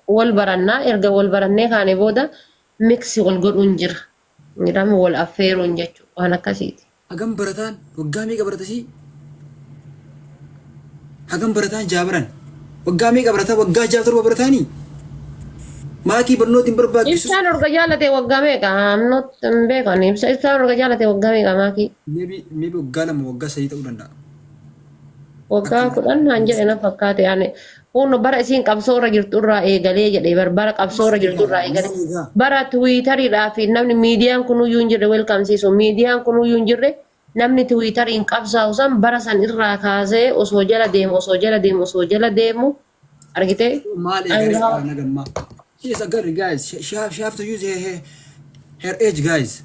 Wal barannaa erga wal barannee kaane booda miksi wal godhuun jira. Jedhama wal affeeruun jechuudha waan akkasiiti. Hagam barataan waggaa meeqa barata sii? Hagam barataan ja'a baran? Waggaa meeqa barataa? Waggaa ja'a torba barataanii? Maakii barnooti hin barbaachisu. Ibsaan orga jaalate waggaa meeqa? I'm not hin beekan. Ibsa ibsaan orga jaalate waggaa meeqa maakii? Maybe waggaa 2 waggaa 3 ta'uu danda'a. Waggaa Akka 10 naan jedhe na fakkaate ani kun bara isiin qabsoo irra jirtu irraa eegalee jedhe bar bara qabsoo irra jirtu irraa eegalee bara tiwiitariidhaa fi namni miidiyaan kunuyyuu hin jirre welkamsiisu miidiyaan kunuyyuu hin jirre namni tiwiitariin qabsaa'u san bara san irraa kaasee osoo jala deemu osoo jala deemu osoo jala deemu argitee Maal eegalee dhangaa qaban hagammaa. She is a girl, guys. She have to use her age, guys.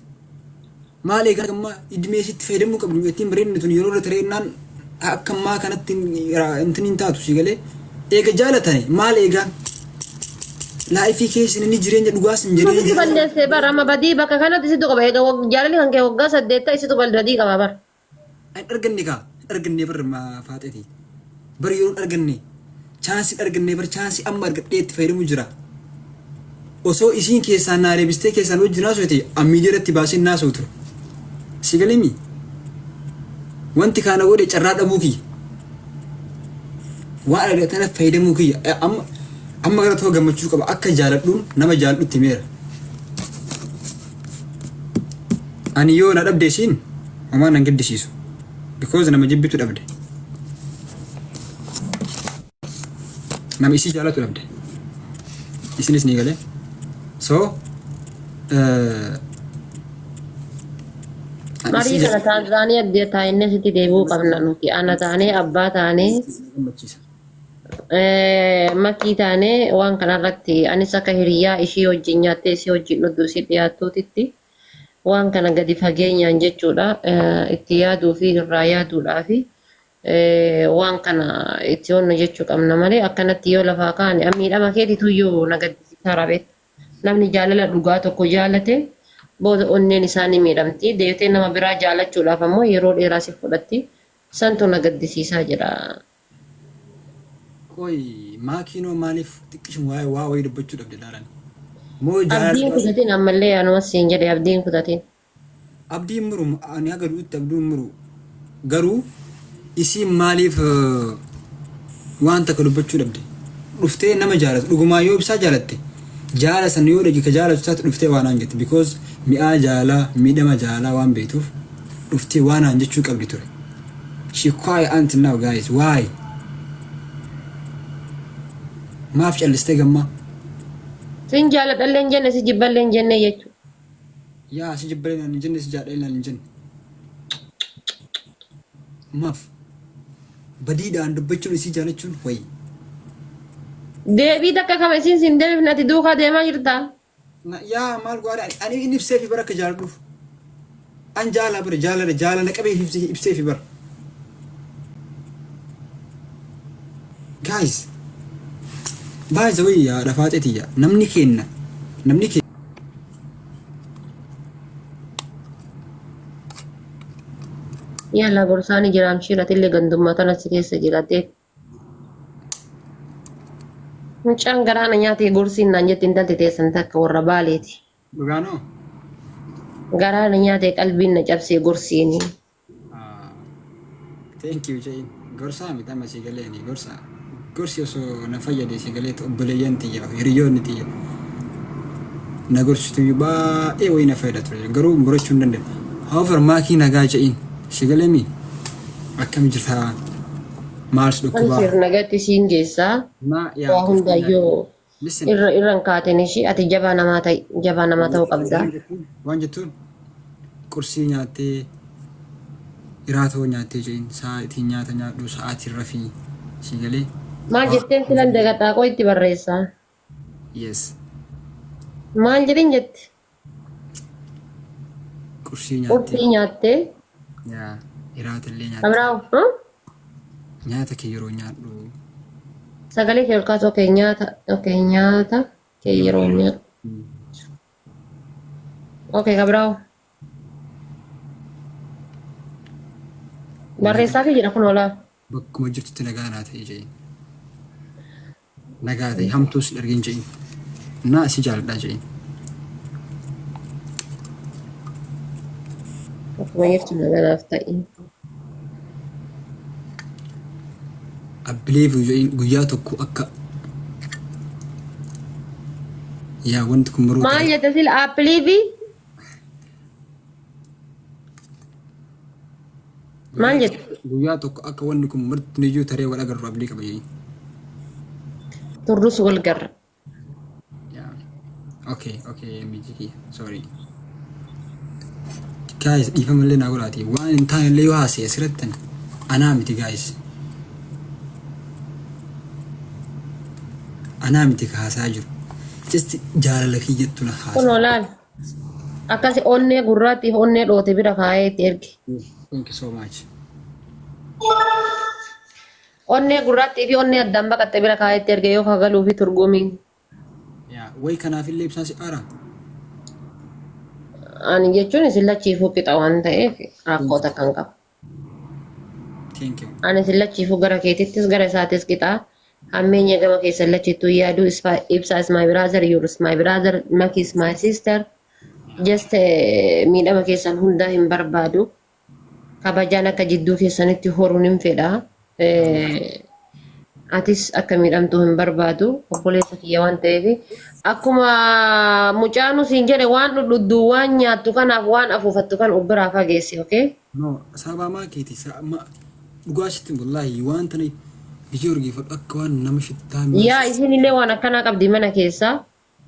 Maal eegaa hagammaa idmee isitti fayyadamuu qabdu ittiin bareedni tun yeroo irra tareennaan akka ammaa kanatti intin hin taatu si galee. Eega jaalatani maal eegaan laayifii keessa inni jireenya dhugaas hin jedhee Situ balleessee bara amma badii bakka kanatti situ qaba eega jaalalli kan kee waggaa 8 isitu badii qaba bara. Hin arganne kaa hin arganne bar faaxeeti bar yeroo hin arganne chaansii hin arganne bar chaansii amma argadhee itti fayyadamu jira osoo isiin keessaan naa deebistee keessaan wajjin haasofte an miidiyaa irratti baaseen naasa'u ture si galemi wanti kaana godhe carraa dhabuu kiyya waan argatana fayyadamuu kiyya amma amma gara tokko gammachuu qaba akka jaaladhuun nama jaaladhutti himeera Ani yoo na dhabde isiin homaa nan gaddisiisu. Because nama jibbitu dhabde. Nama isii jaalatu dhabde. Isinis ni galee. So ani Marii isii kana jaalatu Taanzaaniyaa addee taa'inne sitti deebi'uu qabna nuti. Ana taanee abbaa taanee na gammachiisa. Makii taanee waan kanarratti anis akka hiriyaa ishii wajjin nyaattee ishii wajjin dhugdu ishii dhiyaattuutitti waan kana gadi fageenyaan jechuudha itti yaaduu fi irraa yaaduudhaa fi waan kana itti onnu jechuu qabna malee akkanatti yoo lafaa kaane miidhama keetitu iyyuu na gaddisiisaa rabeet. Namni jaalala dhugaa tokko jaalate booda onneen isaa ni miidhamti. Deebitee nama biraa jaalachuudhaaf ammoo yeroo dheeraa si fudhatti. Santu na gaddisiisaa jira. Qoy maakiinoo maaliif xiqqishuma waa'ee waa wayii dubbachuu dhabde laalan? Moo jaalala Abdiin dhugaa kutatin ammallee anuma siin jedhe abdiin kutatin. Abdii hin muru ani haga du'utti abduu hin muru garuu isiin maaliif waan takka dubbachuu dhabde dhuftee nama jaalatu dhugumaa yoo ibsaa jaalatte jaala san yoo dhage ka jaalatu taate dhuftee waan naan jette because mi'aa jaalalaa miidhama jaalalaa waan beektuuf dhuftee waan naan jechuu qabdi ture. She quiet until now guys why? Maaf callistee gammaa? Sin jaaladhallee hin jenne si jibballee hin jenne jechuudha. Yaa si jibbalee naan hin jenne si jaadhalee naan hin jenne. Maaf? Badiidhaan dubbachuun isii jaalachuun wayi. Deebii takka kama isiin sin deebifne ati duukaa deemaa jirtaa. Na yaa maal go'aadha ani ani inni ibseefi bara akka jaaladhuuf. An jaalaa bara jaalala jaalala qabee ibseefi bara. Guys by the way yaa dhafaaxee tiyya namni keenna namni keenya. Yalla gorsaani jira amshiir atillee gandummaa tana si keessa jira deem. Mucaan garaa na nyaate gorsiin naan jette intalti teessan takka warra baaleeti. Dhugaanoo? Garaa na nyaate qalbiin na cabsee gorsiini. Ah, Thank you Jain. Gorsaa miti amma si galeeni gorsa. Gorsi osoo na fayyade si galeetu obboleeyyan tiyya hiriyoonni tiyya na gorsitu baay'ee wayii na fayyada ture garuu murachuu hin danda'u. However maakii nagaa ja'iin si galeemi akkam jirtaa maal si dhukkubaa? Amshir nagatti siin geessaa. Ma yaa Waa qurxii hundayyuu Listen. irra irra hin kaatin ishii ati jabaa namaa ta'i jabaa namaa ta'uu qabda. Waan jettuun qursii nyaattee iraatoo nyaattee jedhin sa'aatiin nyaata nyaadhu sa'aatiin rafii si galee. Maal jetteen filan dagataa koo itti barreessaa. Yes. Maal jedhin jette? Qursii nyaattee. Qursii nyaattee. Yaa iraata illee nyaattee. Abraaw. Huh? Nyaata kee yeroo nyaadhu. Sagalee kee ol kaasu okay nyaata okay nyaata kee yeroo nyaadhu. Okay Abraaw. Barreessaa fi jedha kun olaa. Bakkuma jirtutti nagaa naa ta'e jedhin. Nagaa ta'i hamtuun sin argin je'in. Naa si jaaladhaa je'in. Akkuma jirtu naganaaf ta'i. I believe you je'in guyyaa tokko akka yaa wanti kun baruu Maal jette sila aappilii fi maal jette? Guyyaa tokko akka wanni kun martiniyyuu taree wal agarru abdii qaba je'in. Turrus wal garra. Yeah. Okay, okay, MG kiyya. Sorry. Guys, dhiifama illee naa godhaati. Waan hin taane illee yoo haasa'e asirrattan anaa miti guys. Anaa miti ka haasaa jiru. Just jaalala kiyyattu na Kunoo haasaa. laal. Akkasi onnee gurraattiif onnee dhoote bira kaa'ee itti erge. Thank you so much. Onnee gurraattii fi onnee addaan baqatte bira kaa'ee itti erge yoo kagaluu fi turgumiin. Yaa way kanaafillee ibsaan si aara. Ani jechuun isin lachiifuu qixa waan ta'eef rakkoo takka hin qabu. Thank you. Ani isin lachiifuu gara keetittis gara isaatis qixa. Hammeenya gama keessan lachittuu yaaduu Ibsaa is my brother, you is my brother, Maki is my sister. Just miidhama keessan hundaa hin barbaadu. Kabajaan akka jidduu keessanitti horuun hin fedha. Atis akka miidhamtu hin barbaadu. Obboleessa kiyya waan ta'eef. Akkuma mucaanu siin jedhe waan dhudhuddu waan nyaattu kanaaf waan afuufattu kan of biraa fageessi, okay? No, sabaa maa keeti dhugaa sitti wallaahi waan tana biyya urgeeffadhu akka waan nama shittaa Yaa isin illee waan akkanaa qabdi mana keessaa.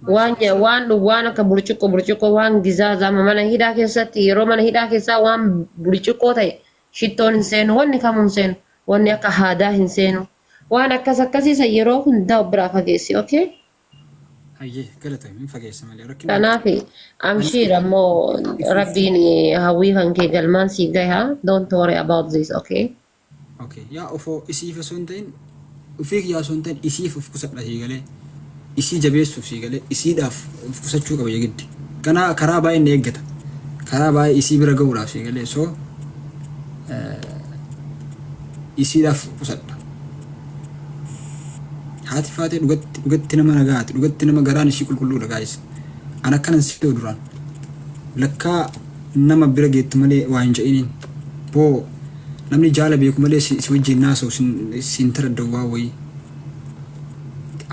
Waan waan waan akka burcuqqoo burcuqqoo waan gizaazama mana hidhaa keessatti yeroo mana hidhaa keessaa waan burcuqqoo ta'e shittoon hin seenu wanni kamuu hin seenu wanni akka haadaa hin seenu waan akkas akkasiisa yeroo hundaa of biraa fageessi okay. Hayyee galatoomi hin fageessa malee rakkina. Kanaaf amshiir ammoo rabbiin hawwii kan kee galmaan sii gaha don't worry about this okay. Okay. Yaa ofoo isiif osoo hin ta'in ofii kiyyaa osoo hin ta'in isiif of qusadha sii galee. Isii jabeessuuf sii galee isiidhaaf of qusachuu qaba yegiddi. Kanaa karaa baay'ee na eeggata. Karaa baay'ee isii bira ga'uudhaaf sii galee so isiidhaaf qusadha. Haati faatee dhugatti dhugatti nama nagaati dhugatti nama garaan ishii qulqulluudha guys. An akkanan si duraan. Lakkaa nama bira geettu malee waa hin je'iniin. Boo namni jaala beeku malee si si wajjin naasa'u sin sin taraddawu waan wayii.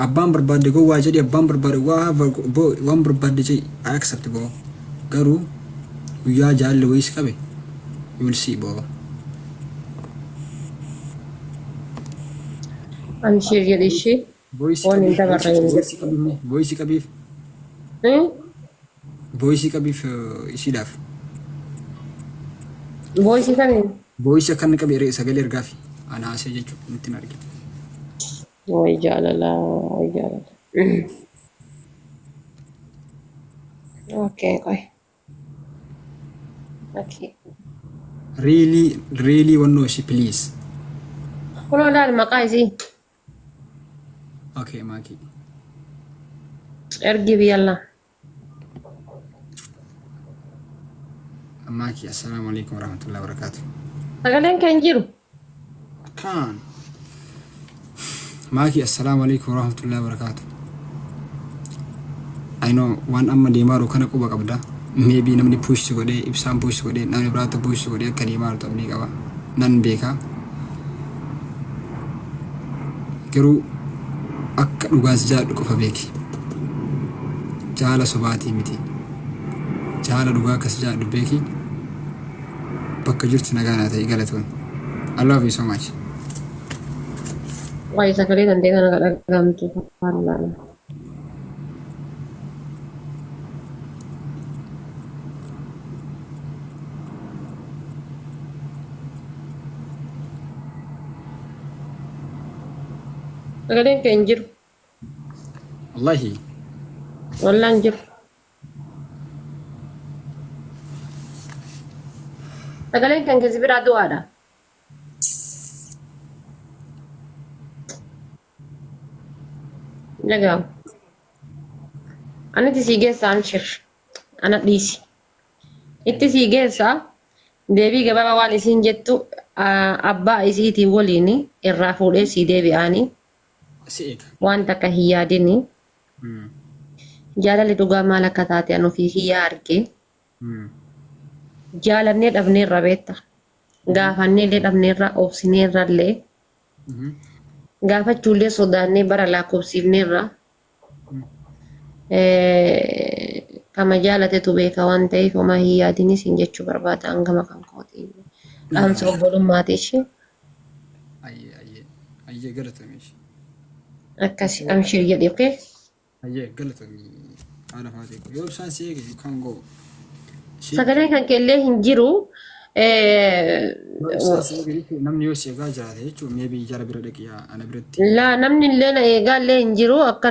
Abbaan barbaadde gowwaa jedhi abbaan barbaade waa boo waan barbaadde jedhi I accept boo. Garuu guyyaa jaalli wayii si qabe you will see boo. Amshiir jedhi ishii Voice waan hin qabiif dabarre hin voice jiru. qabiif voice qabiif voice qabiif isiidhaaf. Voice kamiin? Voice akka inni qabe sagalee ergaafi ana haasee jechuudha nutti hin argine. Way jaalala, way jaalala. Okay, qoy. Okay. Really really wannoo ishii please. Kunoo ilaali maqaa isii. Okay maakii. Ergi biyyallaa. Maakii assalaamu alaikum warahmatullahi wabarakatuh. Sagaleen kee hin jiru. Kaan. Maakii assalaamu alaikum warahmatullahi wabarakatuh. I know waan amma deemaa jiru kana quba qabda. Maybe namni push si godhee ibsaan push si godhee namni biraatti push si godhee akka deemaa jirtu abdii qaba. Nan beeka. Garuu akka dhugaan si jaaladhu qofa beeki. Jaala sobaatii miti. Jaala dhugaa akka si jaaladhu beeki. Bakka jirtu nagaa naa ta'i galatoon. I love you so much. Waa'ee sagalee dandee kana dhagahamtu faallaa. Sagaleen kee hin jiru. Wallahi. Wallaan hin jiru. Sagaleen kan keessi biraa du'aadha. Dhaga'amu. Anatti sii geessa amshir. Ana dhiisi. Itti sii geessa deebii gabaabaa waan isiin jettu abbaa isiitii waliin irraa fuudhee sii deebi'aanii. Si eega. Waan takka hin yaadini. Jaalalli dhugaa maal akka taate an ofii kiyyaa arge. Jaalannee dhabneerra beekta. Gaafannee illee dhabneerra, obsineerra illee. Gaafachuullee sodaannee bara lakkoofsiifneerra. Kama jaalatetu beeka waan ta'eef homaa hin yaadinis hin jechuu barbaada hangama kan kootiin. Dhaamsa obbolummaati ishee. Ayyee, ayyee, ayyee, galatoomi ishee. Akkasi amshir jedhi, okay? Ayyee, galatoomi haadha faatee koo. Yoo ibsaan si eege, you can go. Ishee Sagaleen kan keellee hin jiru. Yoo ibsaan si eege jechuun namni yoo si eegaa jiraate jechuun maybe jara bira dhaqi, ana biratti. Laa, namni illee na eegaa illee hin jiru akkan.